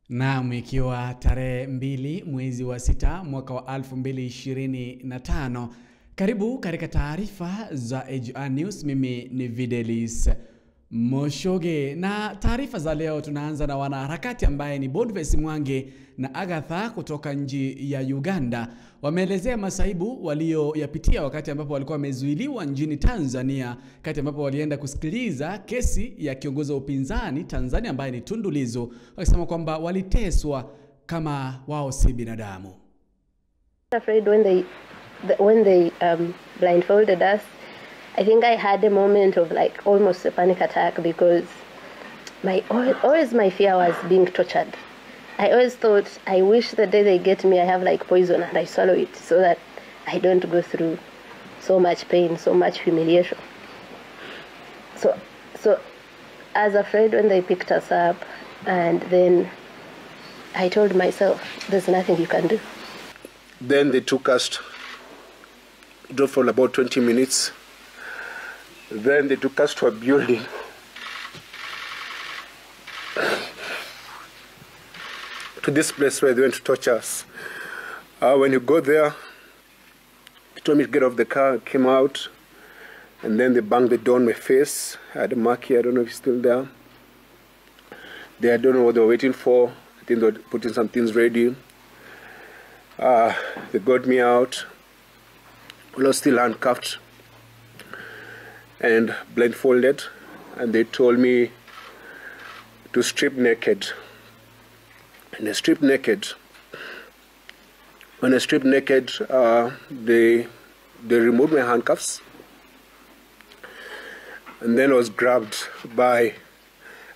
Naam, ikiwa tarehe 2 mwezi wa 6 mwaka wa 2025. Karibu katika taarifa za AGR News. Mimi ni Videlis Moshoge. Na taarifa za leo tunaanza na wanaharakati ambaye ni Boniface Mwangi na Agatha kutoka nchi ya Uganda. Wameelezea masaibu walioyapitia wakati ambapo walikuwa wamezuiliwa nchini Tanzania, wakati ambapo walienda kusikiliza kesi ya kiongozi wa upinzani Tanzania ambaye ni Tundu Lissu, wakisema kwamba waliteswa kama wao si binadamu. Afraid when they blindfolded us, I think I had a moment of like almost a panic attack because always my fear was being tortured. I always thought, I wish the day they get me, I have like poison and I swallow it so that I don't go through so much pain, so much humiliation. So I was afraid when they picked us up, and then I told myself, there's nothing you can do. Then they took us, drove for about 20 minutes. Then they took us to a building. To this place where they went to torture us. When you go there, they told me to get off the car, came out, and then they banged the door on my face. I had a mark here, I don't know if it's still there. I don't know what they were waiting for. I think they were putting some things ready. They got me out. I was still handcuffed and blindfolded, and they told me to strip naked. And I stripped naked. When I stripped naked, they removed my handcuffs, and then I was grabbed by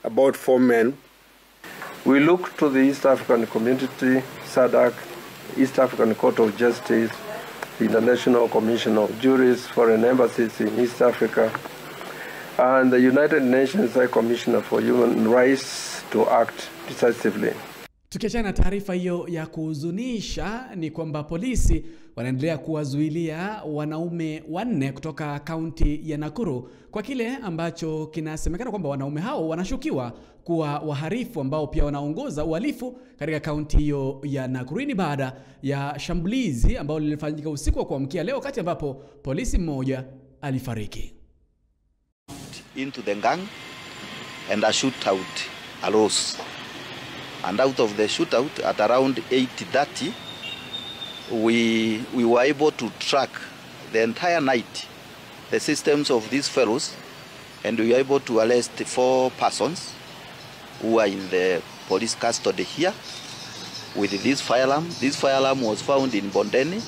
about 4 men. We look to the East African Community, SADC, East African Court of Justice, the International Commission of Jurists, foreign embassies in East Africa, and the United Nations High Commissioner for Human Rights to act decisively. Tukiachana na taarifa hiyo ya kuhuzunisha, ni kwamba polisi wanaendelea kuwazuilia wanaume 4 kutoka kaunti ya Nakuru kwa kile ambacho kinasemekana kwamba wanaume hao wanashukiwa kuwa wahalifu ambao pia wanaongoza uhalifu katika kaunti hiyo ya Nakuru. Ni baada ya shambulizi ambalo lilifanyika usiku wa kuamkia leo, wakati ambapo polisi mmoja alifariki. Into the gang and a shootout arose. And out of the shootout at around 8:30, we were able to track the entire night the systems of these fellows, and we were able to arrest 4 persons who are in the police custody here with this firearm. This firearm was found in Bondeni.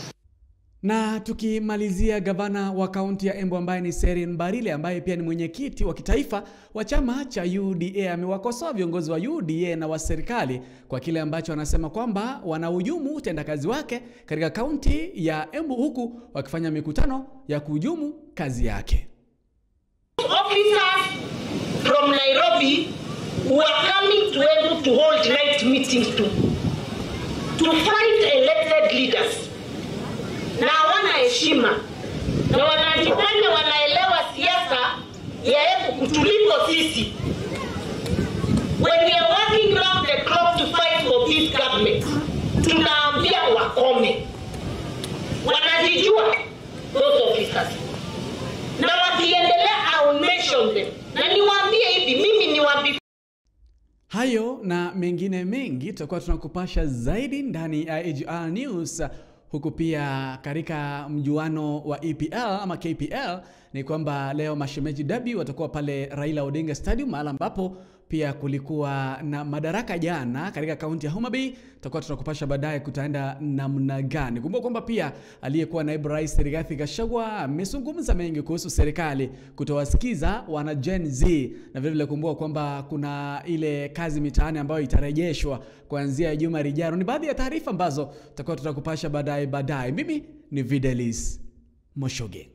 Na tukimalizia, gavana wa kaunti ya Embu ambaye ni Serin Barile, ambaye pia ni mwenyekiti wa kitaifa wa chama cha UDA, amewakosoa viongozi wa UDA na wa serikali kwa kile ambacho anasema kwamba wanahujumu utendakazi wake katika kaunti ya Embu, huku wakifanya mikutano ya kuhujumu kazi yake. Officers from Nairobi who are coming to Embu to hold night meetings to fight elected leaders. Na hawana heshima na wanajifanya wanaelewa siasa ya Embu kutuliko sisi. When we are working round the clock to fight for this government, tunaambia wakome. Wanajijua those officers, na wakiendelea I will mention them. Na niwaambie hivi, mimi niwaambie. Hayo na mengine mengi tutakuwa tunakupasha zaidi ndani ya AGR News. Huku pia katika mjuano wa EPL ama KPL ni kwamba leo mashemeji derby watakuwa pale Raila Odinga Stadium, mahali ambapo pia kulikuwa na madaraka jana katika kaunti ya Homa Bay. Tutakuwa tunakupasha baadaye kutaenda namna gani. Kumbuka kwamba pia aliyekuwa naibu rais Rigathi Gachagua amezungumza mengi kuhusu serikali kutowasikiza wana Gen Z, na vile vile kumbuka kwamba kuna ile kazi mitaani ambayo itarejeshwa kuanzia Juma lijalo. Ni baadhi ya taarifa ambazo tutakuwa tutakupasha baadaye. Mimi ni Videlis Moshoge.